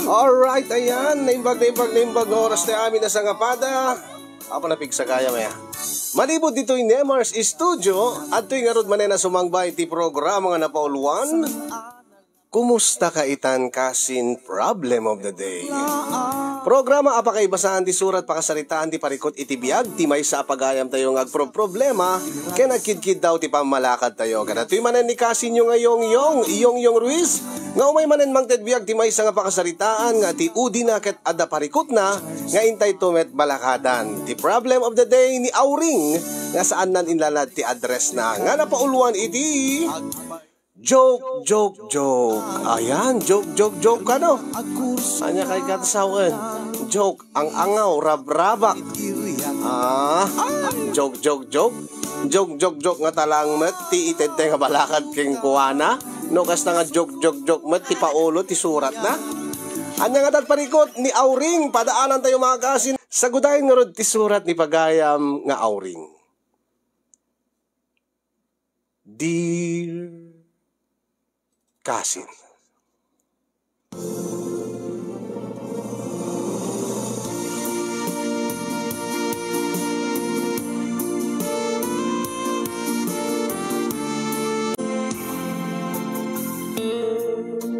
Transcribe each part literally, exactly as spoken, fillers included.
Alright, ayan. Naimbag, naimbag, naimbag nga oras ti amin a sangapada. Apo na pigsagayam, aya. Manipud ditoy Nemar's Studio, adtoy ngarud manen a sumangba iti programa nga napauluan. Kumusta ka itan, kasin? Problem of the day. Programa a pakaibasaan ti surat, pakasaritaan ti parikut iti biag ti maysa a pagayamtayo nga agproproblema ken agkidkiddaw ti pammalakadtayo. Kadatoy manen ni kasinyo nga Yongyong, Yongyong Ruiz, nga umay manen mangted biag ti maysa nga pakasaritaan nga ti udina ket adda parikutna nga intayto met balakadan. Ti problem of the day ni Auring nga saannan inlalad ti address na nga napauluan iti joke, joke, joke. Ayan, joke, joke, joke kano. Anya kay katasawen? Joke, ang angaw, rabrabak. Ah, joke, joke, joke. Joke, joke, joke nga talang met ti itedte nga balakad kenkuana. No kasta nga joke, joke, joke met ti paulo ti suratna. Anya nga tat parikut ni Auring, padaanan tayo mga kasin. Sagudayen ngarud ti surat ni pagayam nga Auring. Dear kasin.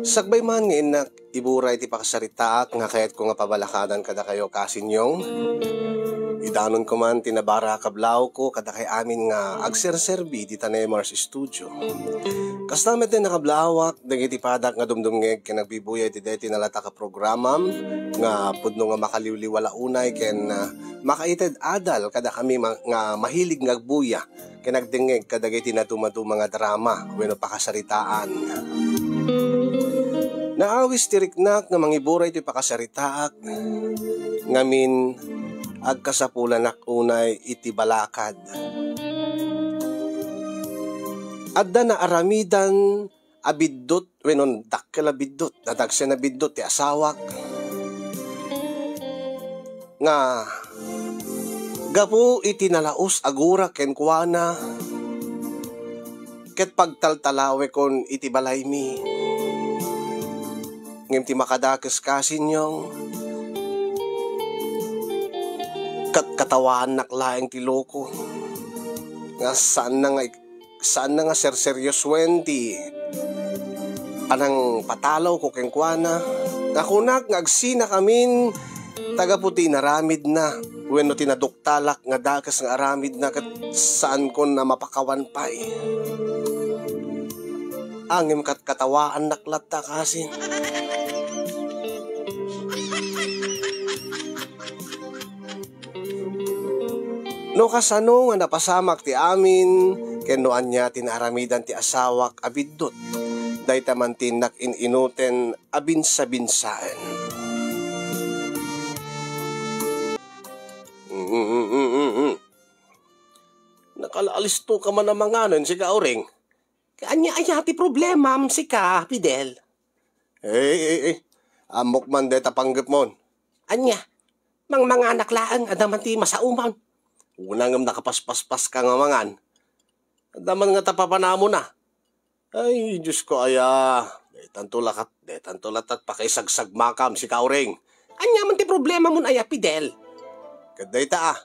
Sakbay man nga innak iburay ti pakasaritaak nga kayatko nga pabalakadan kadakayo, kasin Yong. Idanonko man ti nabara a kablawko kadakay amin nga agserserbi dita Nemar's Studio. Kasta met ti nakablawak dagiti padak nga dumdumngeg ken agbibuya iti daytoy nalatak a programam nga pudno nga makaliwliwa la unay ken, ah, makaited adal kadakami ma-, nga mahilig nga agbuya ken agdengngeg kadagiti nadumaduma nga drama wenno pakasaritaan. Naawis ti riknak nga mangiburay ti pakasaritaak, ngamin agkasapulanak unay iti balakad. Adda naaramidan a biddut wenno dakkel a biddut, nadagsen a biddut ti asawak nga gapu iti nalaus a gura kenkuana ket pagtaltalawekon iti balaymi. Ngem ti makadakes, kasin Yong, katkatawaannak laeng ti loko nga saanna nga ik-, saanna nga serseriosoen ti panangpatalawko kenkuana, nga kunak nga agsinakamin ta gapu ti inaramidna wenno ti naduktalak nga dakes nga aramidna ket saankon a mapakawan pay. Ngem katkatawaannak latta, kasin. No kasano nga napasamak ti amin, ken no ania ti naaramidan ti asawak a biddut, dayta man ti innak in-inuten a binsabinsaen. Mm, mm, mm, mm, mm. Nakalaalisto ka man a manganen, sika Auring. Ania aya ti problemam, sika, Fidel? Eh, eh, eh. Ammok man dayta panggepmon. Ania? Mangmanganak laeng, adda man ti masaomon. Una ngem nakapaspaspas ka nga mangan. Adda man nga ta papanamon a. Ay, Diyos ko, aya. Daytanto lakat, daytanto latat pakaisagsagmakam, sika Auring. Ania man ti problemamon aya, Fidel? Ket dayta a.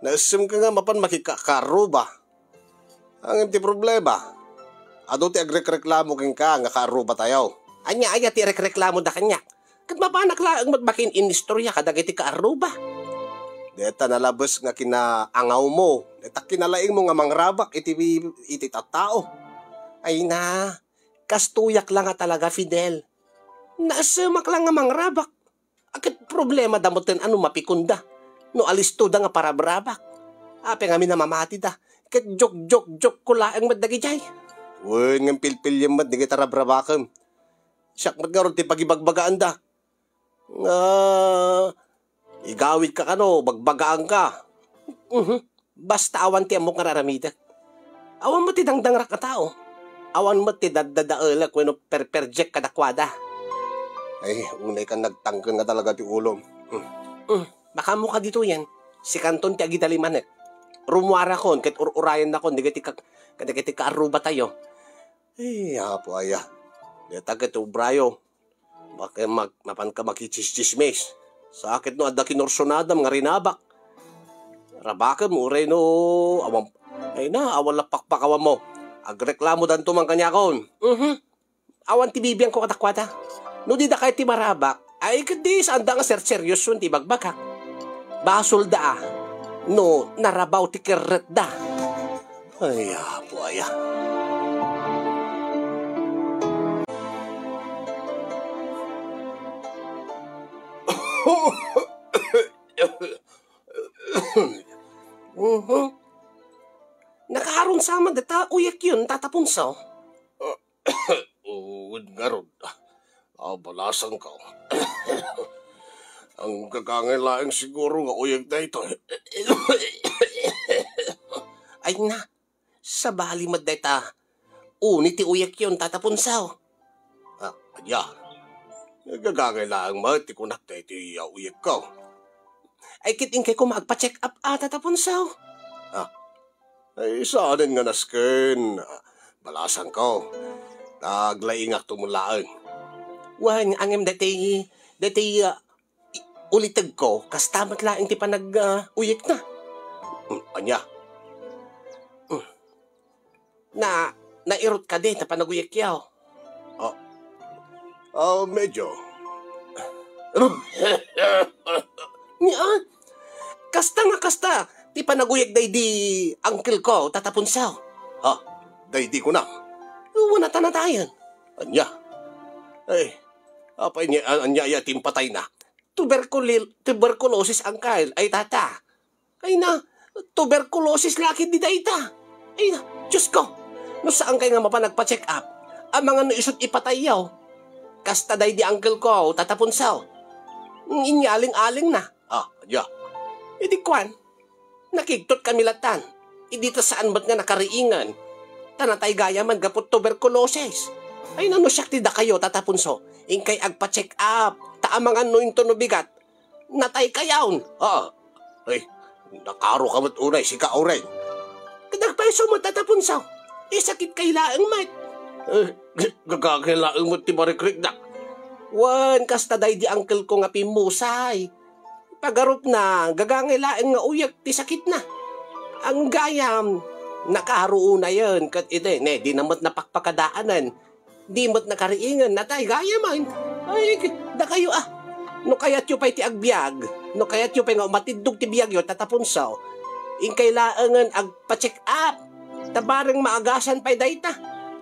Naessem ka nga mapan makikakaruba. Ngem ti problema, adu ti agrekreklamo kenka nga kaarrubatayo. Ania aya ti irekreklamoda kaniak? Ket mapanak laeng met makin-inistorya kadagiti kaarruba. Deta nalabes nga kinaangawmo, deta kinalaingmo nga mangrabak iti, iti tattao. Ay na, kastoyak la nga talaga, Fidel. Naessemak la nga mangrabak. A, ket problemada metten a no mapikonda, no alistoda nga parabrabak. Apay ngamin a mamatida, ket jok-jok-jokko laeng met dagidiay. Wen, ngem pilpiliem met dagiti rabrabakem. Siak met ngarud ti pagibagbagaanda. Nga, igawidka kano, bagbagaanka. Mhm. Basta awan ti ammok nga ar-aramidek. Awan met ti dangdangrak a tao. Awan met ti daddadaelek wenno perperjek kadakuada. Ay, unay kan nagtangken nga talaga ti ulom. Mm. Mm, makaammoka ditoyen. Sikanton ti agidalimanek. Rummuarakon ket ur-urayennakon dagiti ka-, kadagiti kaarrubatayo. Ay, Apo aya. Deta ket ubrayo. Baka mag-, mapanka makitsismis. Sakit no adda kinursunadam nga rinabak. Rabakem uray no awan, ay na, awan la pakpakawan mo. Agreklamo danto man kaniakon. Mhm. Awan ti bibiangko kadakuada. No di dakay ti marabak, ay ket di saanda nga serserioso ti ibagbagak. Basolda a no narabaw ti kerretda. Ay, apo aya. Mhm. Nakaaron sa man dita uyekyon, Tata Punso. Wen ngarud, a, balasangko. Ang gagangay laeng siguro nga uyek daytoy. Ay na, sabali met dayta. Uni ti uyekyon, Tata Punsaw. Ah, ania? Gagangay laeng met ti kunak daytoy a uyekko. Ay, ket inkay koma agpa-check up, a, Tata Punsaw. Ah, ay, saanen nga nasken. Balasangko. Ta aglaingakto met laeng. Wen, ngem daytoy, daytoy, ah, i-, ulitegko, kasta met laeng ti panag-, ah, uyekna. Hmm, ania? Hmm. Na, nairut kadi ta panaguyekyo? Ah, ah, medyo. Nia, kasta nga kasta ti panaguyek daydi uncle ko, Tata Punsaw. Ha? Daydi kunam? Wen a tanatayen. Ania? Ay, apay ni, an-, ania ya ti impatayna? Tuberculil-, tuberculosis, uncle, ay tata. Ay na, tuberculosis la ketdi dayta. Ay na, Diyos ko, no saankay nga mapan agpa-check up, amangan no isut' ipatayyo. Kasta daydi uncle ko, Tata Punsaw. Inyaling-alingna. Ah, ania? Idi kuan, nakigtot kami latan. Idi ta saan met nga nakariingen. Ta natay gayamen gapu tuberculosis. Ay na, no siak ti dakayo, Tata Punso, inkay agpa-check up. Ta amangan no inton no bigat, natay kayon. Ah, ay, nakaro ka met unay, sika, Oreng. Ket agpayso met, Tata Punsaw. Isakit kay laeng met. Eh, gagangay laeng met ti marikriknak. Wen, kasta daydi uncle ko nga pimmusay. Pagarupna, gagangay laeng nga uyek ti sakitna. Ang gayam, nakaro unayen, ket iti, ne, di na met napakpakadaanen. Di met nakariingen, natay gayamen. Ay, dakayo, a. No kayatyo pay ti agbiag, no kayatyo pay nga umatiddog ti biagyo, Tata Punso, inkay laengen agpa-check up. Ta bareng maagasan pay dayta.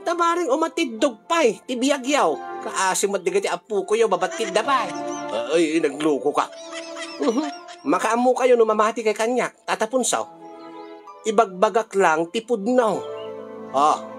Ta bareng umatiddog pay ti biagyo. Kaasi met dagiti appokoyo, babatkidda pay. Ay, nagluko ka. Mhm. Makaammokayo no mamati kay kaniak. Tata Punso, ibagbagak lang ti pudno. Ah.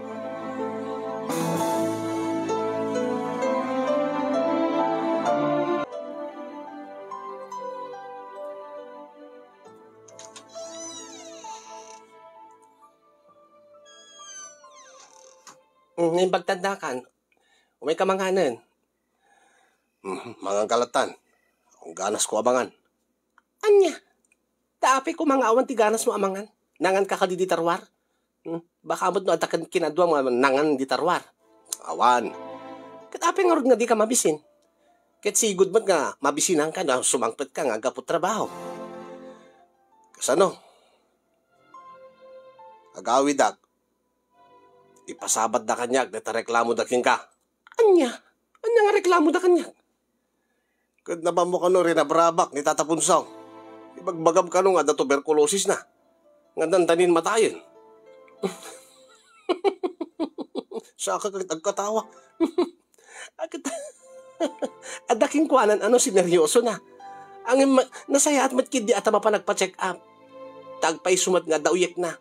Mm, naimbag tandakan. Umay ka manganen. Mhm, mangan ka latan. Ang ganas ko amangan. Ania? Ta apay ko nga awan ti ganas mo amangan? Nangan ka kadi di taruar? Hmm? Baka met no adda ken kinaduam nga nangan di taruar. Awan. Ket apay ngarud nga di ka mabisin? Ket sigud met nga mabisinanka no sumangpet ka nga gapu trabaho. Kasano? Agawidak. Ipasabatda kaniak dayta reklamoda kenka. Ania? Ania nga reklamoda kaniak? Ket napan mo kano rinabrabak ni Tata Punsaw. Ibagbagam kano nga adda tuberculosisna. Nga dandanin matayen. Saka ket agkatawa. Agkat-, adda kenkuanan a no sineryoso na. Ngem ma-, nasayaat met ketdi a ta mapan agpa-check up. Ta agpayso met nga adda uyekna.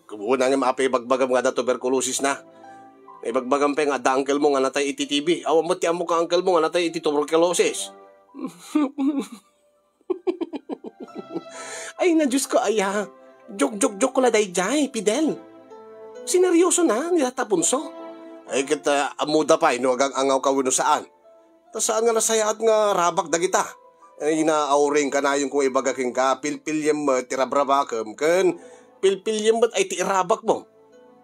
Kuna ngem apay ibagbagam nga adda tuberculosisna? Ibagbagam pay nga adda uncle mo nga natay iti T B. Awan met ti ammok nga uncle mo nga natay iti tuberculosis. Ay na, Diyos ko, aya. Joke, joke, joke ko la daydiay, Fidel. Sineryoso na ni Tata Punso. Ay, ket, ah, ammoda pay no agang-angaw ka wenno saan. Ta saan nga nasayaat nga rabak dagita. Ay, na, Auring, kanayon ko ibaga kenka, pilpiliem met ti rabrabakem, ken pilpiliem met ay ti irabak mo.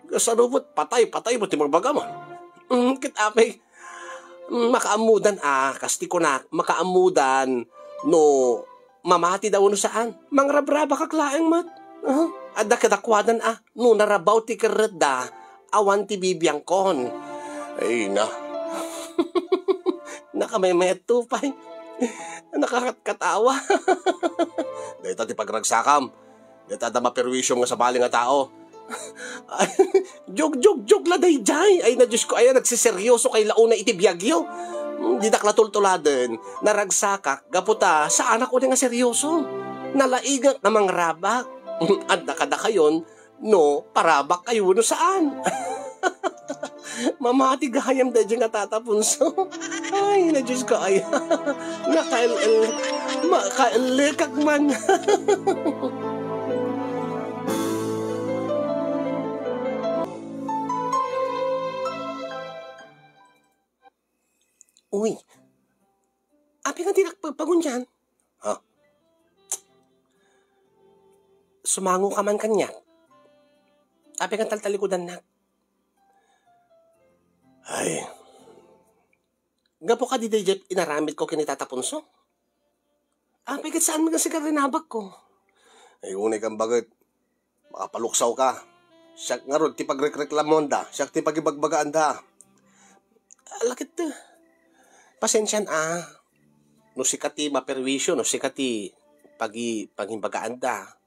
Kasano met, patay, patay mo ti magbagam, ah. Mm, ket apay, Mm, makaammudan a, kas ti kunak, makaammudan no mamati da wenno saan. Mangrabrabakak laeng met. Ah, adda kadakuadan a, no narabaw ti kerretda, awan ti bibiangkon. Ay na. Nakamaymayatto pay. Nakakatkatawa. Dayta ti pagragsakam. Dayta adda maperwisyo nga sabali nga tao. Ay, joke, joke, joke la dayjay. Ay na, Diyos ko, ay, nagsiseryoso kay launa iti biagyo. Hmm, didak la tultuladen. Naragsakak, gapu ta, saanak uli nga seryoso. Nalaingak nga mangrabak. Adda kadakayon, no, parabak kayo, no saan. Mamati gayam dayjay nga tatapunso. Ay, na Diyos ko, ay. Nakail-, nakailekak man. Uy, apay nga dinak pagpagunyan? Ha? Sumango ka man kaniak. Apay nga taltalikudannak? Ay. Gapu ka di dayjay inaramid ko ken ni Tata Punso? Apay ket saan met nga sika rinabak ko? Ay, unay kan baket. Makapaluksaw ka. Siak ngarud ti pagrekreklamoanda, siak ti pagibagbagaanda. Ala ket, eh, pasensian a. No sika ti maperwisyo, no sika ti pagi-, pagimbagaanda.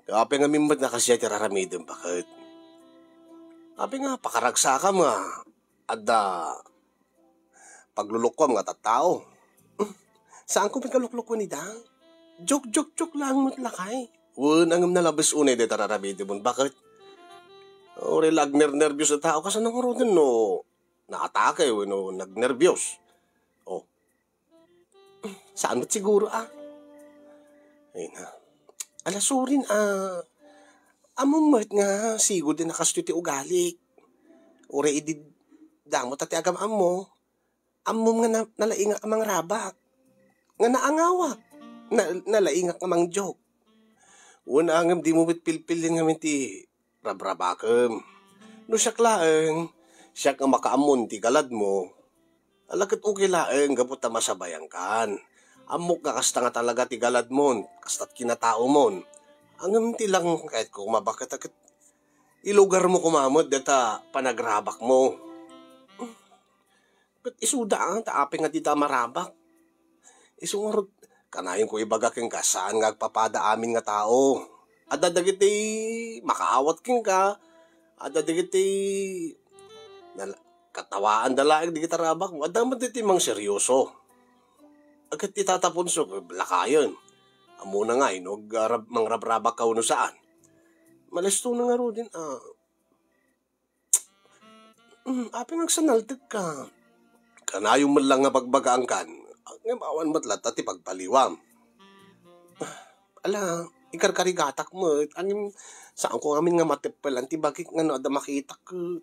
Apay ngamin met nga kasdiay ti raramidem, baket? Apay nga pakaragsakam nga adda paglulukuam nga tattao. Saanko met nga luklukuan ida? Joke, joke, joke lang met lakay. Wen, ngem nalabes unay dayta raramidemon. Baket? Uray la agnernerbios a tao, kasano ngaruden no naatake wenno nagnerbios? Oh. Saan met siguro, ah? Ay na. Ala, surin, ah. Ammom met nga sigud a kastoy ti ugalik. Uray idi damo ta ti agam-ammo. Ammom nga na-, nalaingak a mangrabak. Nga naangawak. Na-, nalaingak a mangjoke. Wen, ngem dimo met pilpilin ngamin ti rabrabakem. No siak laeng, siak nga makaammon ti galadmo, ala ket okay laeng gapu ta masabayankan. Ammok nga kasta nga talaga ti galadmon, kasta ti kinataomon. Ngem ti lang kayatko nga mabaketa ket ilugarmo koma met dayta panagrabakmo. Ket isuda, ah, ta apay nga dida marabak? Isu ngarud, kanayonko ibaga kenka, saan nga agpapada amin nga tao. Adda dagiti makaawat kenka, adda dagiti nal-, katawaanda laeng dagiti tarabakmo. Adda met dagiti mangseryoso. Ket ti Tata Punso, lakayen. Ammona ngay no agrab-, mangrabrabak ka wenno saan. Malistona ngaruden, ah. Hmm, apay nga agsanaltekka? Kanayon met lang nga bagbagaankan, ngem awan met latta ti pagpaliwam. Ala, ikarkarigatak met, ngem saanko ngamin nga mateppelan ti bagik nga no adda makitak, eh,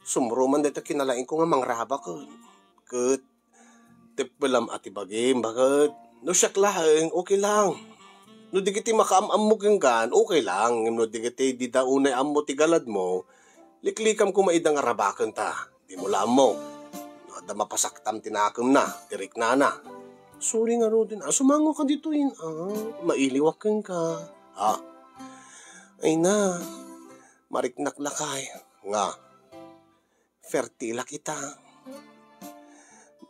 sumro man dayta kinalaingko nga mangrabak, eh. Ket Teppelam a ti bagim, baket? No siak laeng, okay lang. No dagiti makaam-ammo kenkan, okay lang. Ngem no dagiti dida unay ammo ti galadmo, liklikam koma ida nga rabakenta. Dimo la ammo. No adda mapasaktam ti nakemna, ti riknana. Sorry ngaruden, ah, sumango ka ditoyen, ah. Mailiwak kenka. Ah. Ay na, mariknak lakay. Nga. Fertilak ita.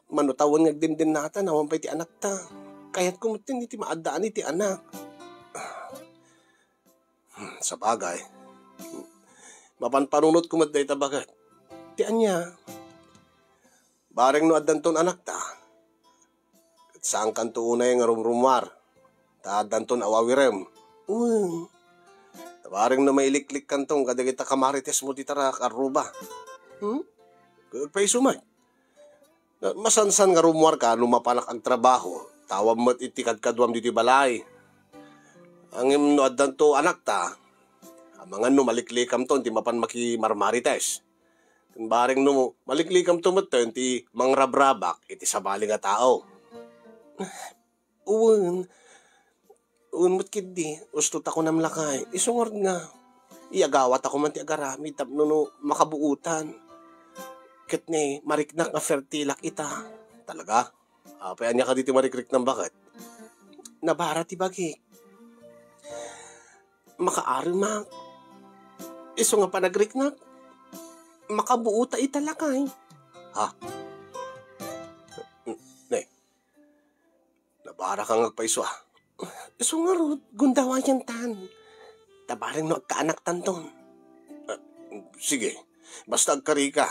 Mano ta wen nga agdindinatan, awan pay ti anakta. Kayatko metten iti maaddaan iti anak. Hmm, sabagay. Mapanpanunotko met dayta, baket? Ti ania? Bareng no addanton anakta, ket saankanto unay nga rumrumuar, ta addanton awawirem. Wen, bareng no mailiklikkanton kadagita kamaritesmo dita arruba. Hmm? Ket pay isu met. Na-, masansan nga rummuarka no mapanak agtrabaho, ta awan met iti kadkaduam ditoy balay. Ngem no addanto anakta, amangan no maliklikamton ti mapan makimarmarites. Ken bareng no maliklikamto metten ti mangrabrabak iti sabali nga tao. Wen, wen met ketdi, usto ta kunam lakay, isu ngarud nga, iyagawatako man ti agaramid tapno no makabuotan. ket ni mariknak nga fertilak ita. Talaga? Apay, ania kadi ti marikriknam, baket? Nabara ti bagik. Makaarumak. Isu nga panagriknak, makabuota ita, lakay. Ha? Ne, nabara ka nga agpayso, a. Isu ngarud, gundawayanta. Ta bareng no agkaanaktanton. Ah, sige, basta agkarika.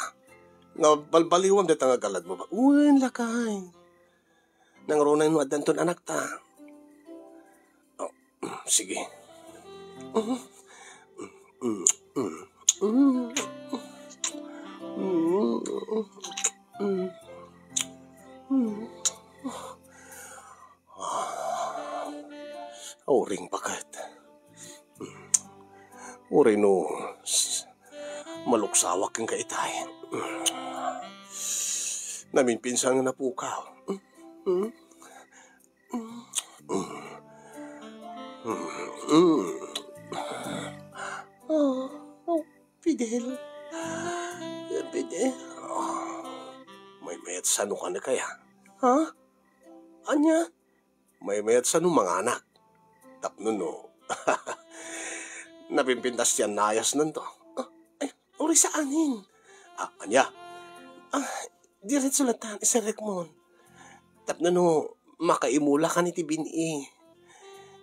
Nga balbaliwam dayta nga galadmo ba? Wen, lakay. Nangruna no addanton anakta. Oh, sige. Uring, baket. Uray no s-, maluksawak kenka itay. Naminpinsan nga napukaw. Oh, oh, Fidel. Fidel. Maymayat sano ka na kaya? Ha? Ania? Maymayat sano manganak? Tapno no. Napimpintas ti annayasnanto. Ah, ay, uray saanen. Ah, ania? Ah, diretso latan, iserrekmon. Tapno no, makaimulakan iti bin-i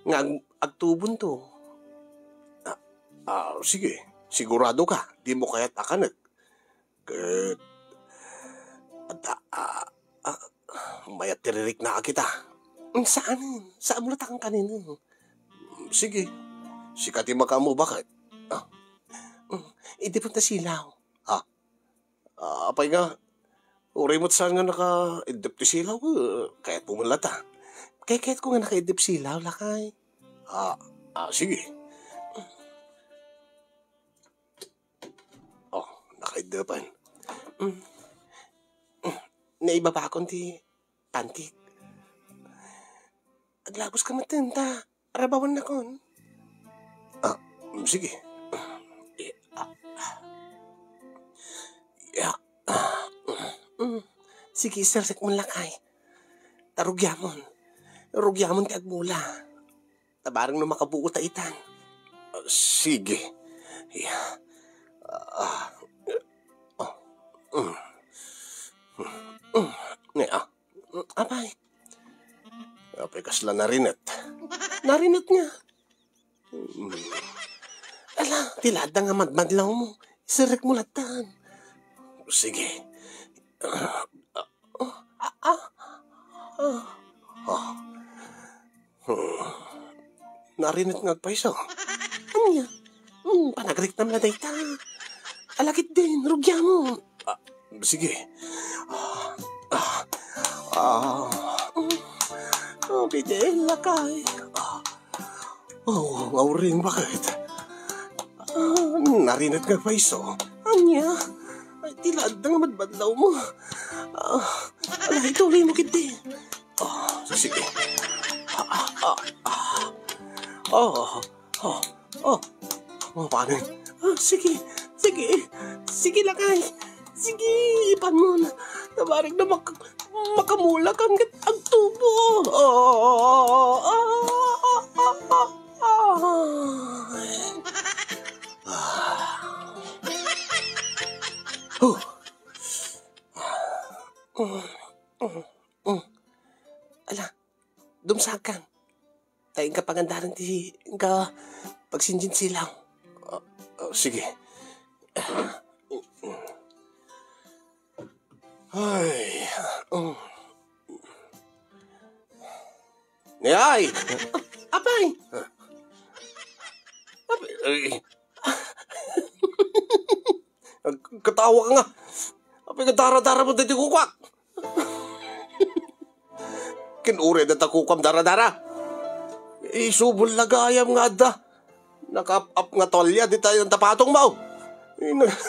nga ag-, agtubonto. Ah, ah, sige, sigurado ka, dimo kayat a kanek. Ket, adda, ah, ah, mayat ti ririkna a kita. Mm, saan, saan mo latakan kanino? Sige, sika ti makaammo, baket. Ah. Mm, idipon ta silaw. Ah, ah, apay nga, uray met saan nga nakaidep ti silaw, eh, kayat mo man lata. Kay kayat ko nga nakaidep silaw, lakay. Ah, ah, sige. Oh, nakaidepan. Mm. Mm. Naibabakon ti pantik. Aglabos ka met ta. Arabawannakon. Ah, mm, sige. Eh, ah, ah. Ya, ah, mm. Sige, iserrek mo lakay. Ta rugiamon. Rugiamon ti agmula. Ta bareng no makabuota itan. Ah, sige. Ya. Ah. Oh. Mm. Mm. Ne, ah. Mm, apay. Apay kasla narinet. Narinet nga. Mm. Ala, ti ladda nga madmadlaw mo. Iserrek mo latan. Sige. Ah, ah, ah. Ah. Hmm. Narinet nga agpayso. Ania? Hmm, panagriknam na dayta. Alagid din, rugiamon. Ah, sige. Ah, ah, ah. Oh, pidel, lakay. Ah. Oh, ngauring, baket? Ah, narinet nga agpayso. Ania? Ay, ti ladda nga madmadlaw mo. Ah, ala, ituloy mo, kiddi. Ah, sige. Ah, ah, ah, ah. Oh, oh, oh, oh, paano? Ah, sige, sige, sige, lakay. Sige, ipan mo na. Tabarig na mak-, makamula kan kat agtubo. Ah, ah, ah, ah, ah, ah. Ah. Huh. Mm, mm, mm. Ala, dumsakkan. Ta inka pagandaren ti inka pagsinjin silaw. Ah, ah, sige. Ay, mm. Ni ay! Apay! Apay, ay. Katawa ka nga. Apay nga dara-dara mo daydi kukuak. Kin-uri dayta kukuam dara-dara. Isubol la gayam nga adda. Nakaap-ap nga tualya dita ita patong mo. Ina-,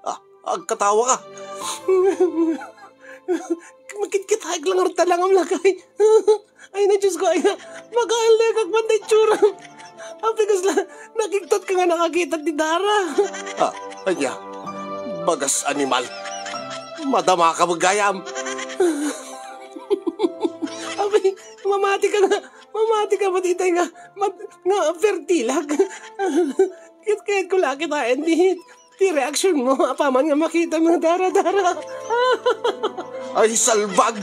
ah, agkatawa ka. Makitkitaek lang rita lang am lakay. Ay na, Diyos ko, ay na. Magaalek ak man da itsura. Apay kasla, nakiktat ka nga nakakita ti dara. Ah, Ania, bagas animal. Madama ka met gayam. Abi, mamati ka nga, mamati ka met itay nga, mat-, nga fertilag. Kit-, kayat ko la kitaen, di, di reaksyon mo, apaman nga makita mo, dara-dara. Ay, salbag!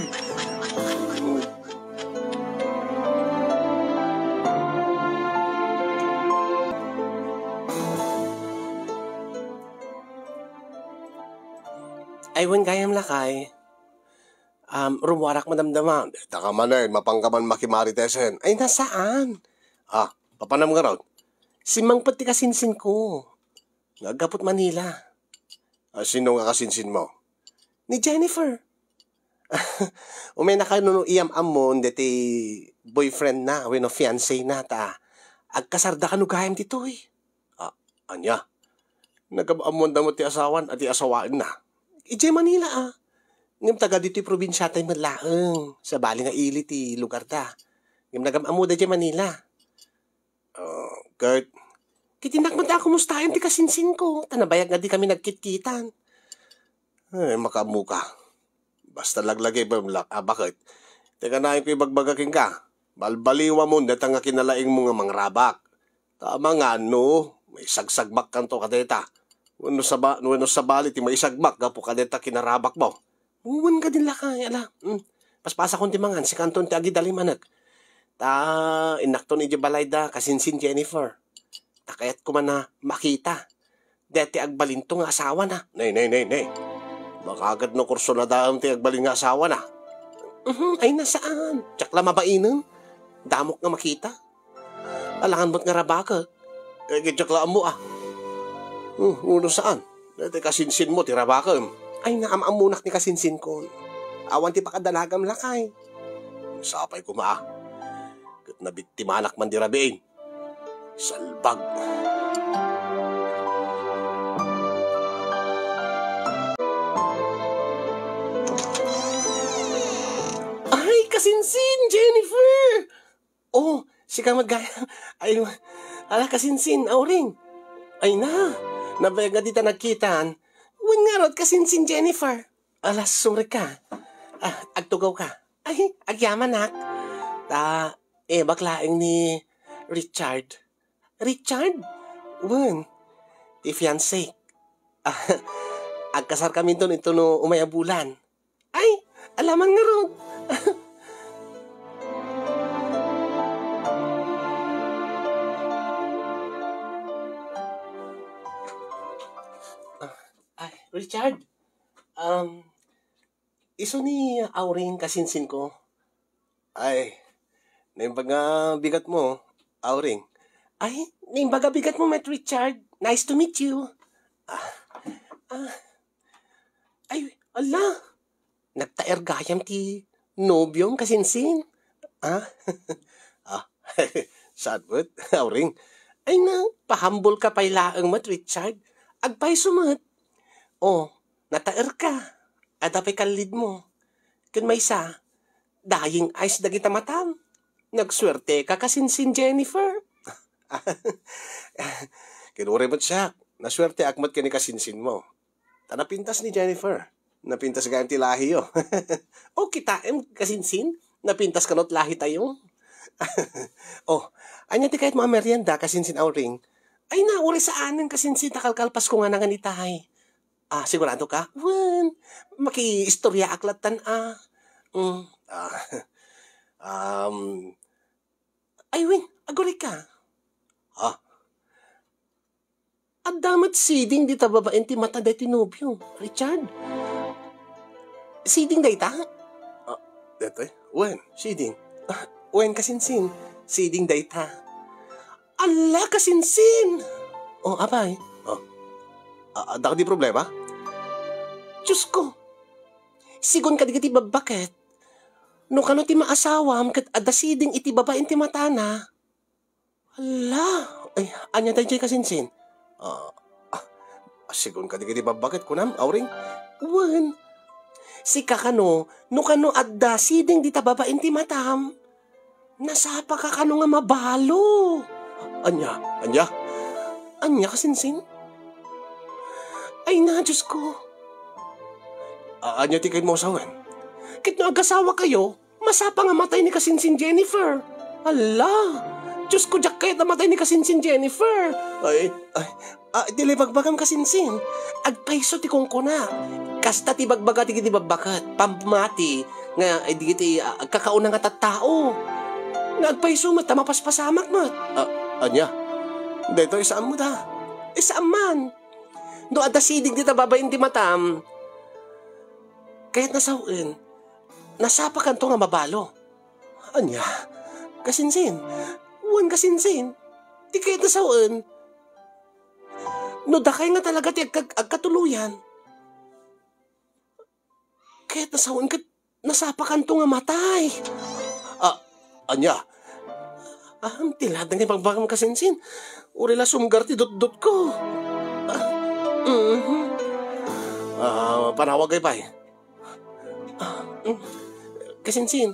Ay, wen gayam lakay. Um, rummuarak madamdama. Deta ka manen, mapanka man makimaritesen. Ay, nasaan? Ah, papanam ngarud? Simmangpet ti kasinsin ko. Nga aggapu't Manila. Ah, sino nga kasinsin mo? Ni Jennifer. Umay na kano no iyam-ammon deti boyfriend na, wenno fiancé na, ta agkasarda kano gayam ditoy. Ah, ania? Nagam-ammoanda met ti asawan, a ti asawaenna. Idiay Manila, ah. Ngem taga ditoy probinsiatay met laeng, sabali nga ili ti lugarda. Ngem nagam-ammoda idiay Manila. Ah, ket, ket innak met a kumustaen ti kasinsin ko, ta nabayag nga di kami nagkitkitan. Ay, makaammo ka. Basta laglagipem la-, a, baket? Ti kanayon ko ibagbaga kenka, balbaliwamon deta nga kinalaingmo nga mangrabak. Ta amangan no maisagsagmakkanto kadeta. Wenno saba-, wenno sabali ti maisagmak gapu kadeta kinarabakmo. Wen kadi lakay, ala. Hmm. Paspasakon ti mangan, sikanton ti agidalimanek. Ta innakton idiay balayda, kasinsin Jennifer. Ta kayatko man a makita. Dayta ti agbalinto nga asawana. Nay, nay, nay, nay. Makaket no kursunadaem ti agbalin nga asawana. Mhm, ay na saan. Diak la mabainen. Damok nga makita. Alangan met nga rabakek. Eh, diak la ammo, ah. Hmm, uno saan. Dayta ti kasinsinmo ti rabakem. Ay, naam-ammonak ni kasinsinkon. Awan ti pakadalagam lakay. Sapay koma, ah. Ket nabiktimanak man di rabiin. Salbag. Ay, kasinsin, Jennifer! Oh, sika met gayam. Ay, ala, kasinsin, Auring. Ay na, nabayag nga dita nagkitan. Wen ngarud, kasinsin, Jennifer. Ala, sorry ka. Ah, agtugaw ka. Ay, agyamanak. Ta, eh, baklaeng ni Richard. Richard? Wen, ti fiancé. Ah, agkasarkaminton intono umay a bulan. Ay, alaman ngarud. Ah, ay, Richard. Um, isu ni Auring kasinsin ko. Ay, naimbag nga bigat mo, Auring. Ay, naimbag nga bigat mo, met Richard. Nice to meet you. Ah, ah, ay, ala. Nagtaer gayam ti nobiom, kasinsin. Ah? Ah, saan met, Auring? Ay na, pahambol ka pay laeng met, Richard. Agpayso met. Oh, nataer ka. Adda pay kallid mo. Ken maysa, dying eyes dagita matam. Nagsuerte ka, kasinsin Jennifer. Ken uray met siak, nasuerteak met ken ni kasinsin mo. Ta napintas ni Jennifer. Napintas gayam ti lahiyo. O, kitaem, kasinsin, napintas kano ti lahitayo. Oh, ania ti kayatmo a merienda, kasinsin Auring? Ay na, uray saanen, kasinsin, ta kalkalpasko nga nangan itay. Ah, sigurado ka? Wen, makiistoryaak lattan, ah. Mm, ah, um, ay, wen, aguray ka. Ah, adda met siding dita babaen ti mata daytoy nobio, Richard. Siding dayta? Ah, daytoy? Wen, siding. Ah, wen, kasinsin. Siding dayta. Ala, kasinsin! Oh, apay? Oh. A-, adda kadi problema? Diyos ko! Sigun kadagiti babbaket. No kano ti maasawam ket adda siding iti babaen ti matana. Hala! Ay, ania daydiay kasinsin? Ah, ah, sigun kadagiti babbaket, kunam, Auring? Wen. Sika kano, no kano adda siding dita babaen ti matam, nasapa ka kano nga mabalo. Ania? Ania? Ania kasinsin? Ay na, Diyos ko. A-, ania ti kayatmo a sawen? Ket no agasawakayo, masapa nga matay ni kasinsin Jennifer. Ala, Diyos ko, diak kayat a matay ni kasinsin Jennifer. Ay, ay, ah, di la ibagbagam kasinsin. Agpayso ti kunkuna. Kasta ti bagbaga ti, ti babbaket. Pammati nga, eh, dagiti, ah, agkakauna nga tattao. Nga agpayso met ta mapaspasamak met. Ah, ania? Daytoy, saan mo da? Eh, saan man? No adda siding dita babaen ti matam, kayat na sawen, nasapakanto nga mabalo. Ania? Kasinsin? Wen kasinsin? Ti kayat na sawen, no dakay nga talaga ti agka-, agkatuloyan, kayat na sawen ket nasapakanto nga matay. Ah, ania? Ah, ti laeng nga ibagbagam kasinsin. Uray la sumgar ti dutdotko. Ah, mhm. Ah, panawagay pay. Ah, mm. Kasinsin,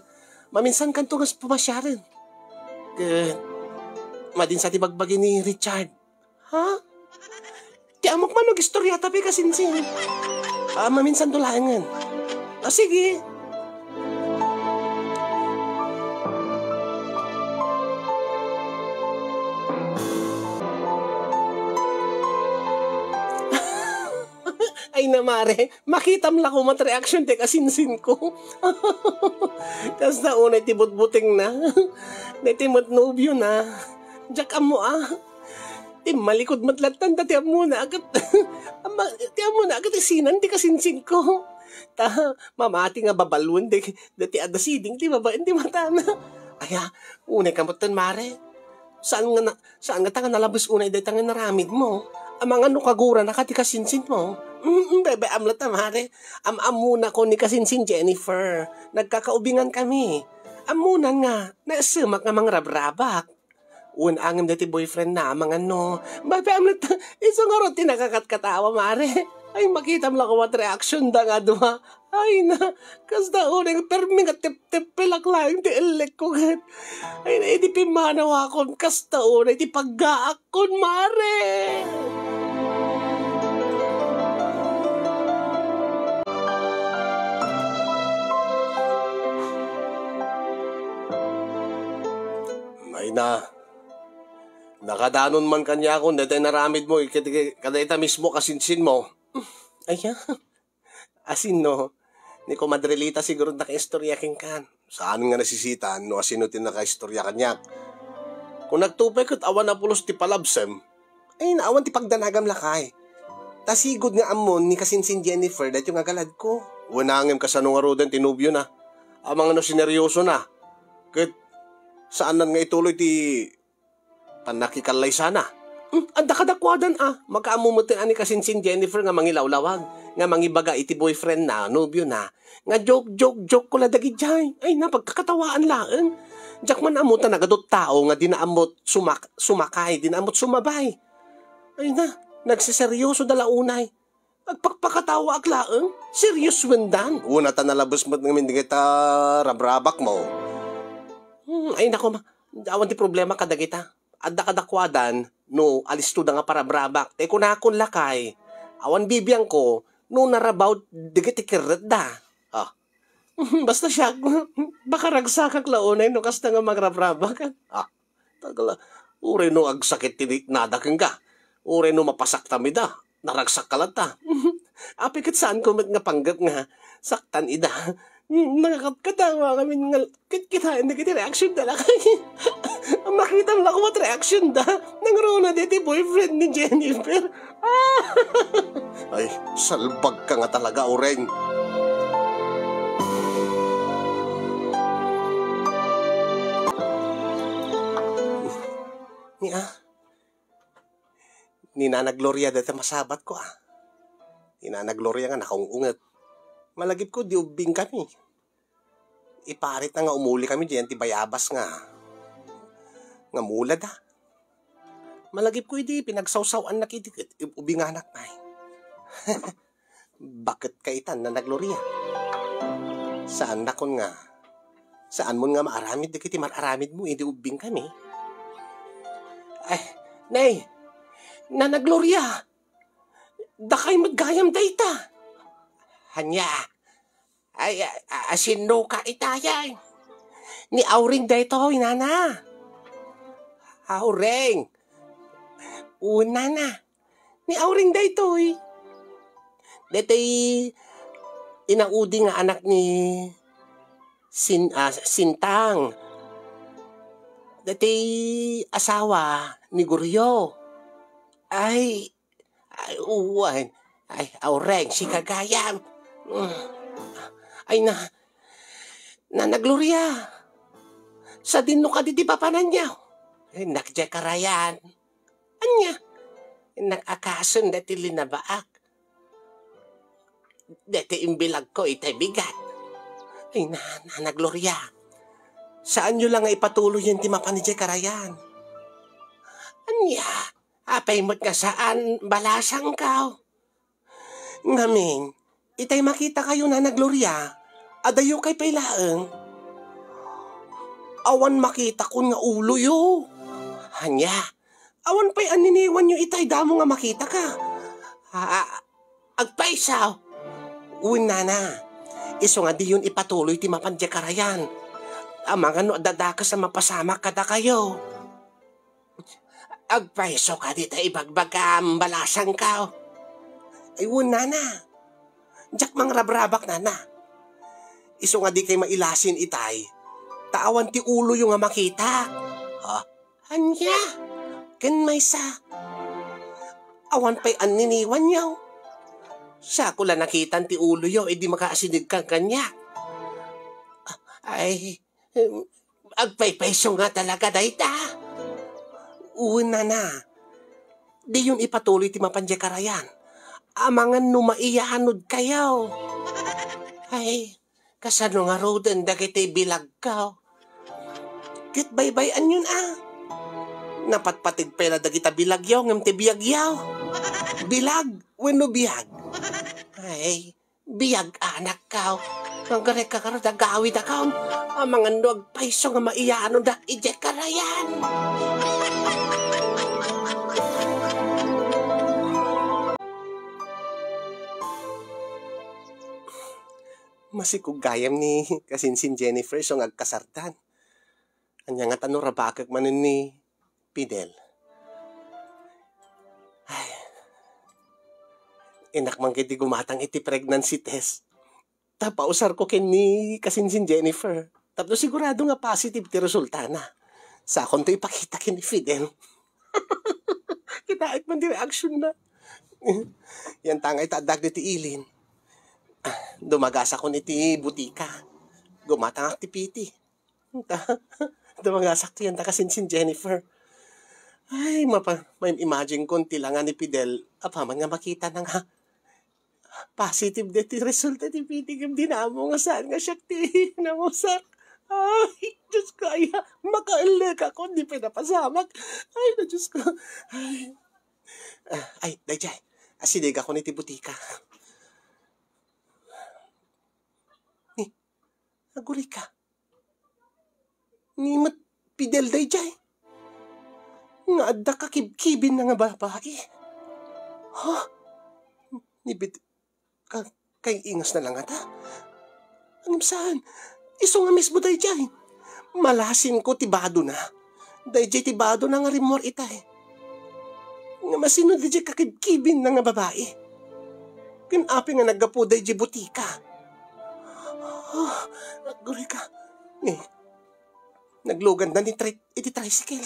maminsankanto nga pamasiaren. Ket, madi sa ti bagbagi ni Richard. Ha? Ti ammok man no agistoriata pay kasinsin. Ah, maminsanto laengen. Ah, sige. Ay na, mare, makitam la koma ti reaksyon ti kasinsinko. Kasta unay ti butbutengna. Daytoy met nobiona. Diak ammo a. Timmalikod met latta ta ti ammona ket, amma, ti ammona ket isinan ti kasinsinko. Ta, mamati nga babaluen dagiti adda siding ti babaen ti matana. Aya, unay ka metten, mare. Saan nga na-, saan nga ta nga nalabes unay dayta nga inaramidmo? Amangan no kaguranaka ti kasinsinmo. Mm, bebe, amla ta, mare. Am-, ammonakon ni kasinsin Jennifer. Nagkakaubingan kami. Ammonan nga, naesemak nga mangrabrabak. Wen angem daytoy boyfriend na, amangan no. Bebe, amla ta, isu ngarud ti nakakatkatawa, mare. Ay, makitam la koma ti reaction da nga dua. Ay na, kasta unay nga permi nga teptep laeng ti ellekko ket. Ay na, idi pimmanawakon, kasta unay ti paggaakkon, mare. Ay na, nakadanon man kaniakon dayta inaramidmo, ket, ket, kadayta mismo kasinsinmo. Aya. Asin no, ni Komadre Lita siguro nakaistorya kenkan. Saan nga nasisitan no asino ti nakaistorya kaniak. Kung nagtupay ket awan a pulos ti palabsem, ay, awan ti pagdanagam lakay. Ta sigud nga ammon ni kasinsin Jennifer daytoy nga galadko. Wen angem kasano ngaruden ti nobiona. Amangan no sineryoso na. Ket saanan nga ituloy ti pannakikallaysa na. Hmm, adda kadakuadan a, makaammo met a ni kasinsin Jennifer nga mangilawlawag, nga mangibaga iti boyfriend na, nobio na, nga joke, joke, joke ko la dagidiay. Ay na, pagkakatawaan laeng. Diak man ammo ta nagaduttao nga dina ammot sumak-, sumakay, dina ammot sumabay. Ay na, nagseseryoso da la unay. Agpakpakatawaak laeng? Serious wendan? Una ta nalabes met ngamin dagita rabrabak mo. Hmm, ay nako, ma-, awan ti problema kadagita. Adda kadakuadan no alisto da nga parabrabak. Te kunakon lakay, awan bibiangko no narabaw dagiti kerretda. Ah. Basta siak, baka ragsakak la unay no kasta nga mangrabrabak. Ah. Tagla, uray no agsakit ti riknada kenka, uray no mapasaktam ida, naragsak ka latta. Apay ket saanko met nga panggep nga saktan ida. Nakakatkatawa ngamin nga kitkitaen dagiti reaction da lakay. Makitam la koma ti reaction da. Nangruna daytoy boyfriend ni Jennifer. Ay, salbag ka nga talaga, Oreng. Ni, ah, ni Nana Gloria dayta masabatko, ah. Ni Nana Gloria nga nakaung-unget. Malagipko, di ubbing kami. Iparitna nga umuli kami diyan ti bayabas nga, nga mulad, ah. Malagipko idi pinagsawsaw-annak iti ket ubinganak pay. Baket ka itan, Nana Gloria. Saannakon nga, saanmon nga maaramid dagiti mar-aramidmo idi ubbing kami. Ay, nay, Nana Gloria! Dakay met gayam dayta. Ania? Ay, a, a, asinno ka itay? Ni Auring daytoy, nana. Auring. Wen, nana. Ni Auring daytoy. Daytoy inaudi nga anak ni Sin-, ah, Sintang. Daytoy asawa ni Goryo. Ay, ay, wen. Ay, Auring, sika gayam. Mm. Ay, na, Nana Gloria. Sadino kadi ti papananyo? Ay, nak, Jay Karayan. Ania? Nakaasenda ti linabaak. Daytoy imbilagko itay bigat. Ay, na, Nana Gloria. Saanyo la nga ipatuloyen ti mapan idiay karayan. Ania? Apay met nga saan, balasangko. Ngamin, itay makitakayo, Nana Gloria, adayokay pay laeng. Awan makitakon nga uloyo. Ania? Awan pay anniniwanyo itay damo nga makitaka. A, a, agpayso. Wen, nana. Isu nga diyon ipatuloy ti mapan idiay karayan. Amangan no adda dakes a mapasamak kadakayo. Agpayso kadi ta ibagbagam, balasangko. Ay, wen, nana. Diak mangrabrabak, nana. Isu nga dikay mailasin itay, ta awan ti uloyo nga makitak. Ha? Ania? Ken maysa, awan pay anniniwanyo. Siak la nakitan ti uloyo idi makaasidegkan kaniak. Ay, em, agpaypayso nga talaga dayta. Wen, nana. Diyon ipatuloy ti mapan idiay karayan. Amangan no maiyanodkayo. Ay, kasano ngaruden dagiti bilagko? Ket baybay-anyon a. Napatpateg pay la dagita bilagyo ngem ti biagyo. Bilag wenno biag? Ay, biag, anakko. Nagrekka ngarud agawidakon. Amangan no agpayso nga maiyanodak idiay karayan. Masikog gayam ni kasinsin Jennifer isu nga agkasartan. Ania ngata no rabakek manen ni Fidel? Ay, innak man ketdi gumatang iti pregnancy test. Ta pausarko ken ni kasinsin Jennifer. Tapno sigurado nga positive ti resultana. Sakonto ipakita ken ni Fidel. Kitaek man ti reaksionna. Yantangay ta addak ditoy ilin. Ah, dumagasakon iti butika. Gumatangak ti P T. Ta, dumagasakto yanta kasinsin Jennifer. Ay, mapa-, ma-imagine kon ti langa ni Fidel, apaman nga makitana nga positive daytoy resulta ti P T ngem dinammo nga saan nga siak ti namusak. Ay, Diyos ko, aya, makaellekakon, di pay napasamak. Ay, na Diyos ko. Ay. Ah, ay, daydiay. Asidegakon iti butika. Ni, agurayka. Ni met Fidel daydiay. Nga adda kakibkibinna nga babai. Ha? Ni Fid-, ka-, kay ingasna la ngata? Ngem saan? Isu nga mismo daydiay. Malasinko ti badona. Daydiay ti badona nga rimmuar itay. Ngem asino daydiay kakibkibinna nga babai? Ken apay nga naggapu daydiay butika? Ah, agurayka. Ni, nagluganda ni tri-, iti tricycle.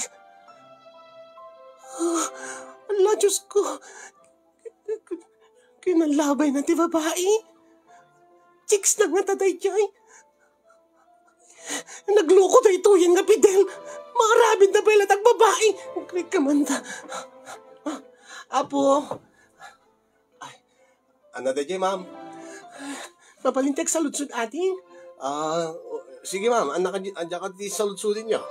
Ah, ala, Diyos ko. Kinalabayna ti babai. Chicks na ngata daydiay. Nagloko daytoyen nga Fidel. Maaramidna pay latta nga babai. Agurayka man ta. Apo. Ay, ania daydiay, ma'am? Mabalin ti agsaludsod, ading? Ah, o, sige, ma'am. Ania ka di, ania ka di saludsodenyo?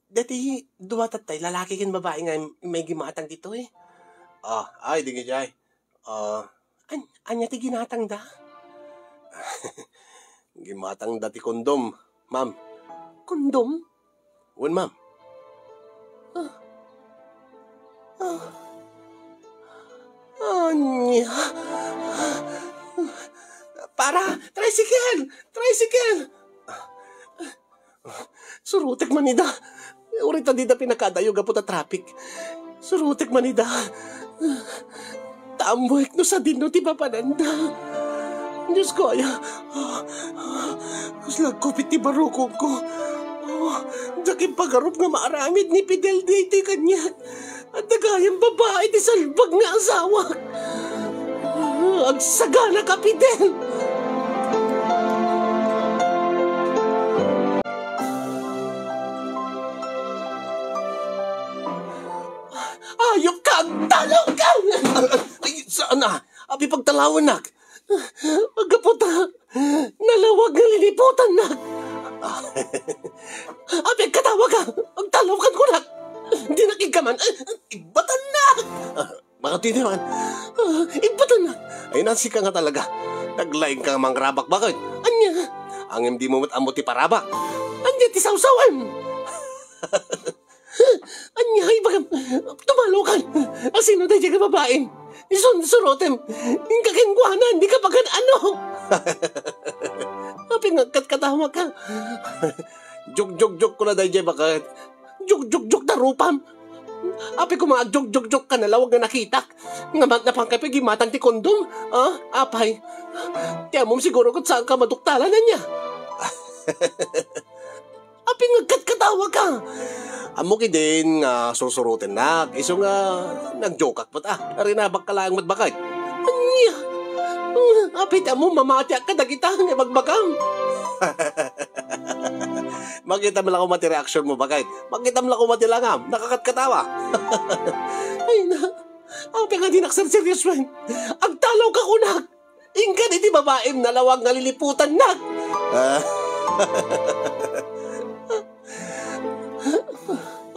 Daytoy dua tattay, lalaki ken babai nga im-, immay gimmatang ditoy. Ah, ay, daydiay. Ah, an-, ania ti ginatangda? Gimmatangda ti kondom, ma'am. Kondom? Wen, ma'am. Ah. Ah. Ania? Para! Tricycle! Tricycle! Surotek man ida. Uray ta dida pinakadayo gapu ta traffic. Surotek man ida. Ta ammoek no sadino ti papananda. Diosko aya. Kasla agkupit ti barukongko. Diak impagarup nga maaramid ni Fidel daytoy kaniak. Adda gayam babai ti salbag nga asawak. Agsaganaka, Fidel! Ayop ka! Agtalaw ka! Ay, saan na? Apay pagtalawennak? Gapu ta nalawag nga liliputannak. Apay agkatawa ka? Agtalaw ka kunak. Dinak iggaman. Igbatannak. Baka ti man. Igbatannak. Ay, nasika nga talaga. Naglaing ka nga mangrabak, bakit? Ania? Ngem dimo met ammo ti parabak. Ania ti sawsawem? Ania, ibagam, tumalaw kan. Asino daydiay nga babaim? Isun, surotem. Inka kenkuana, dika pagan-ano. Apay nga agkatkatawa ka? Jok, jok, jok, kuna daydiay, bakit? Jok, jok, jok, ta rupam. Apay koma nga jok, jok, jok ka, nalawag nga nakitak. Nga mat-, napan ka pay gimatang ti kondom. Ah, apay. Ti ammom siguro ket saan ka maduktalan, ania? Apay nga agkatkatawa ka? Ammok idin nga sursurotennak, isu nga nagjokak met a. Rinabak ka laeng met, bakit? Ania? Apay ti ammom mamatiak kadagita nga ibagbagam? Makitam la koma ti reaksyon mo, bakit? Makitam la koma ti langam, nakakatkatawa. Ay na, apay nga dinak serseryosoen? Agtalaw ka kunak! Inka iti babaim nalawag nga liliputannak. Ah.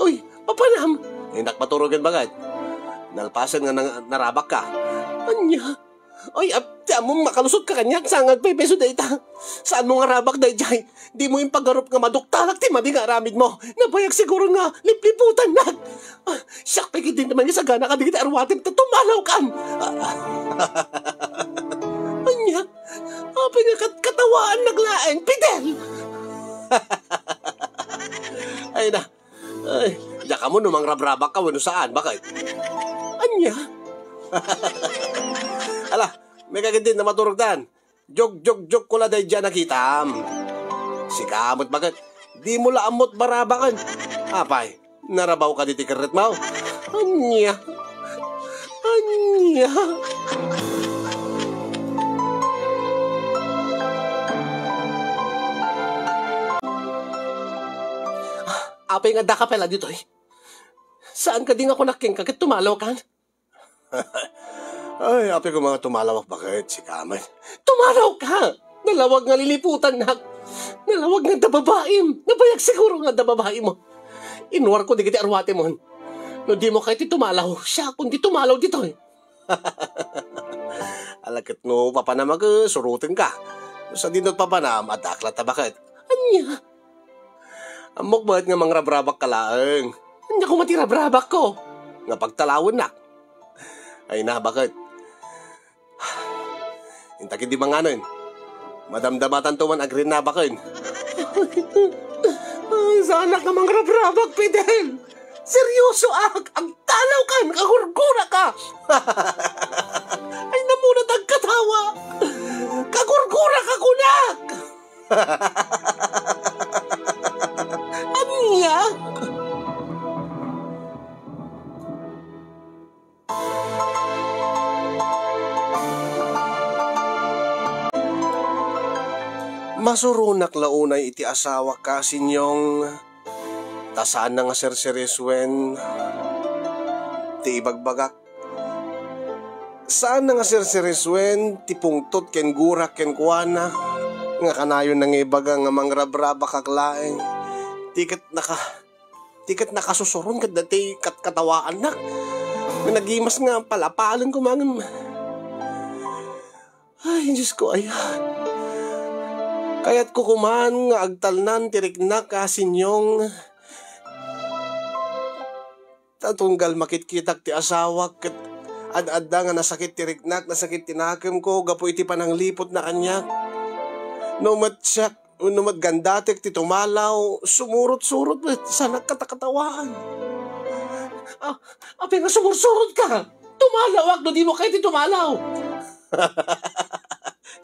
Uy, papanam? Innak maturogen, bakit? Nalpasen nga nang-, narabak ka. Ania? Uy, ap-, ti ammom makalusot ka kaniak, saan nga agpaypayso dayta? Saanmo nga arabak daydiay? Dimo impagarup nga maduktalak ti madi nga aramidmo. Nabayag siguro nga lipliputannak. Ah, siak pay ketdi man nga sagana kadagiti arwatem ta tumalaw kan. Ah, ania? Apay nga kat-, katawaannak laeng, Fidel? Ay na. Ay, diak ammo no mangrabrabak ka wenno saan, bakit? Ania? Ala, maikak ketdi a maturogtan. Jok, jok, jok, kuna daydiay a nakitam. Sika met, bakit? Dimo la ammo ti parabaken. Apay, narabaw ka ditoy kerretmo? Ania? Ania? Apay nga addaka pay la ditoy? Saan kadi nga kunak kenka ket tumalaw kan? Ay, apay koma nga tumalawak, bakit? Sika met. Tumalaw ka! Nalawag nga liliputannak. Nalawag nga adda babaim. Nabayag siguro nga adda babaim. Inwarko dagiti arwatemon. No dimo kayat ti tumalaw, siakon ti tumalaw ditoy. Ala ket no papanam a surotenka. No sadino ti papanam, addaak latta, bakit? Ania? Ammok met nga mangrabrabak ka laeng. Ania koma ti rabrabakko? Nga pagtalawennak. Ay na, bakit? Inta ketdi manganen. Madamdamatanto man agrinabaken. Ay, saanak nga mangrabrabak, Fidel. Seryosoak. Agtalaw kan, kagurgura ka. Ay, namuna ta agkatawa. Kagurgura ka kunak. Ania? Masuronak la unay iti asawak, Kasinyong, ta saanna nga serseriosoen ti ibagbagak. Saanna nga serseriosoen ti pungtot ken gurak kenkuana nga kanayonna nga ibaga nga mangrabrabakak laeng. Ti ket naka-, ti ket nakasusuron ket daytoy katkatawaannak. Nagimas nga palapalen koma ngem. Ay, Diosko, aya. Kayatko koman nga agtalnan ti riknak, Kasinyong. Ta tunggal makitkitak ti asawak ket Ad-adda nga nasakit ti riknak, nasakit ti nakemko gapu iti panangliputna kaniak. No met siak, no met gandatek ti tumalaw, sumurot-surot met, sanak katakatawaan. Ah, apay nga sumursurot ka? Tumalawak no dimo kayat ti tumalaw.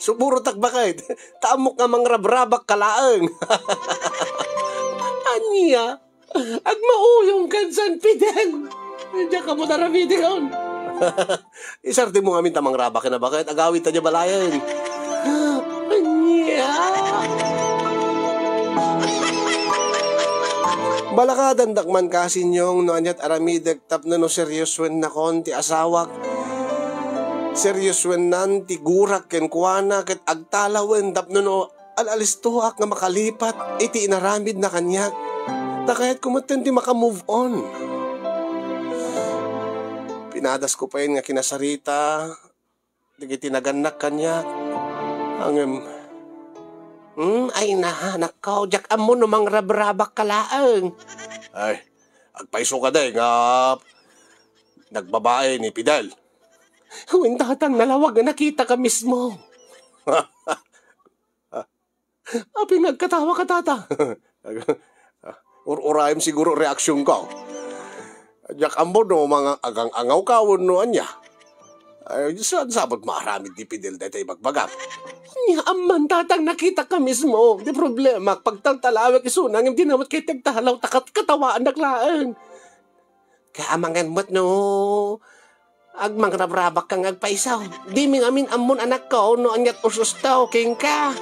Sumurotak baket. Ta ammok nga mangrabrabak ka laeng. Ania? Agmauyong ken San Fidel. Diak ammo aramidekon. Isardengmo ngamin ta mangrabak ken a baket, agawidta diay balayen. Ania? Balakadandak man, Kasinyong, no aniat aramidek tapno no seriosuennakon ti asawak. Seriosuennan ti gurak kenkuana ket agtalawen tapno no al-alistoak nga makalipat iti inaramidna kaniak. Ta kayatko metten ti maka-move on. Pinadasko payen nga kinasarita dagiti nagannak kaniak. Ngem, hmm, ay na, anakko, diak ammo no mangrabrabak ka laeng. Ay, agpayso ka, day, nga nagbabae ni Fidel. Wen, tatang, nalawag nga nakitaka mismo. Apay nga agkatawa ka, tata? Ur-urayem siguro reaksionko. Diak ammo no mangang-angawka wenno ania. Ay, saan sa met maaramid ni Fidel dayta ibagbagam? Ania, amman, tatang, nakitaka mismo. Ti problema, pagtaltalawek isuna, ngem di na met kayat ti agtalawek ta kat-, katawaannak laeng. Kaya amangan met no agmangrabrabak ka nga agpayso. Dimi ngamin ammon, anakko, no aniat us-usto kenka.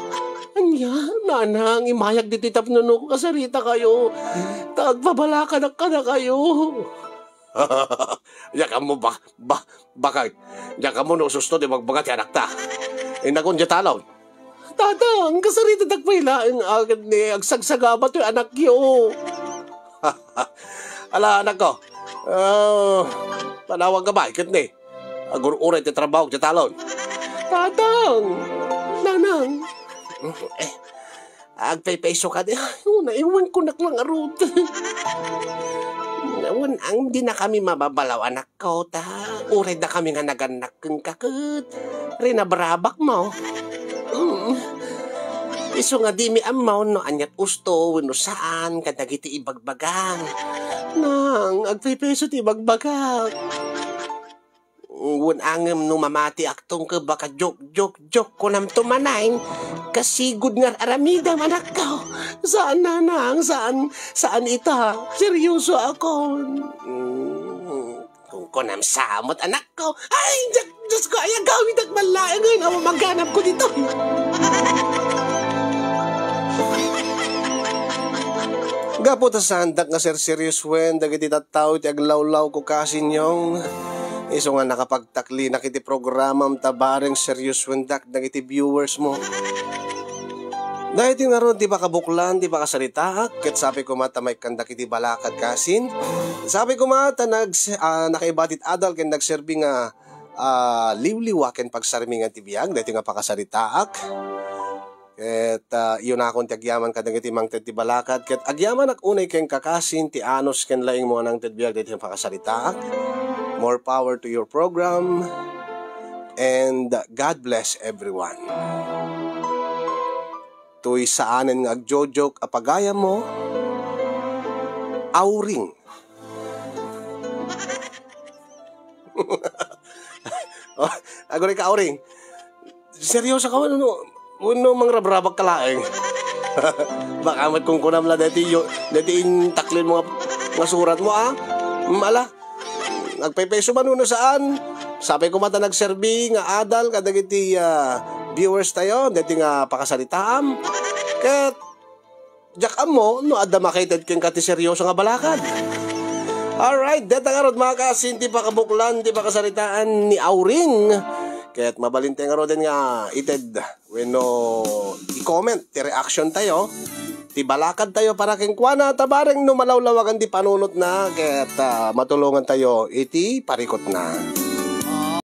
Ania, nanang, imayag ditoy tapno no kasaritakayo. Ta agpabalakadak kadakayo. Diak ammo ba-, ba-, bakay. Diak ammo no us-usto ti bagbaga ti anakta. Innakon diay talon. Tatang, kasaritadak pay laeng a ket ni agsagsagaba toy anakyo. Ala, anakko. Ah, panawag ka ba? Ket ni, agur-uray ti trabaho diay talon. Tatang! Nanang! Eh, agpaypayso ka di. Ay, una, iwan ko naklang arut. Wen, ang di na kami mababalaw, anak. Kauta, uray dakami nga nagannak kenka ket rinabrabakmo. Mm. Isu nga dimi ammo no aniat usto wenno saan kadagiti ibagbagam. Nang, agpaypayso ti ibagbagak. Wen, ngem no mamatiak tungkol baka joke, joke, joke kunamto manen, kasigud nga aramidem, anakko. Saan, nanang, saan, saan ita. Seryoso akon. Mm. Kunkunam sa met, anakko. Ay, Diak, Diosko, ay, agawidak man laengen, awan maganabko ditoy. Gapu ta saandak nga serseryosoen dagiti tattao iti aglawlawko, Kasinyong, isu nga nakapagtaklinak iti programam ta bareng seryosoendak dagiti viewers mo. Daytoy ngarud ti pakabuklan ti pakasaritaak, ket sapay koma ta maikkandak iti balakad, Kasin. Sapay koma ta nags-, ah, nakaiba ti adal ken nagserbi nga, ah, liwliwa ken pagsarmingan ti biag, daytoy nga pakasaritaak. Ket, ah, iyunakon ti agyaman kadagiti mangted ti balakad, ket agyamanak unay kenka, Kasin, ti anus ken laingmo a nangted biag daytoy nga pakasaritaak. More power to your program, and God bless everyone. Toy saanen nga agjojoke a pagayammo, Auring. Oh, aguray ka, Auring. Seryoso ka wenno, wenno mangrabrabak ka laeng? Baka met kunkunam la daytoy yo, daytoy intaklinmo nga, nga suratmo, ah. Mm, ala. Agpaypayso man wenno saan? Sapay koma ta nagserbi nga adal kadagiti, ah, viewers tayo, daytoy nga pakasaritaam. Ket diak ammo no adda makaited kenka ti seryoso nga balakad. Alright, dayta ngarud, mga kasin, ti pakabuklan ti pakasaritaan ni Auring. Ket mabalin tayo ngaruden nga ited wenno i-comment ti reaction tayo, ti balakad tayo para kenkuana, ta bareng no malawlawagan ti panunotna ket, ah, matulongan tayo iti parikutna.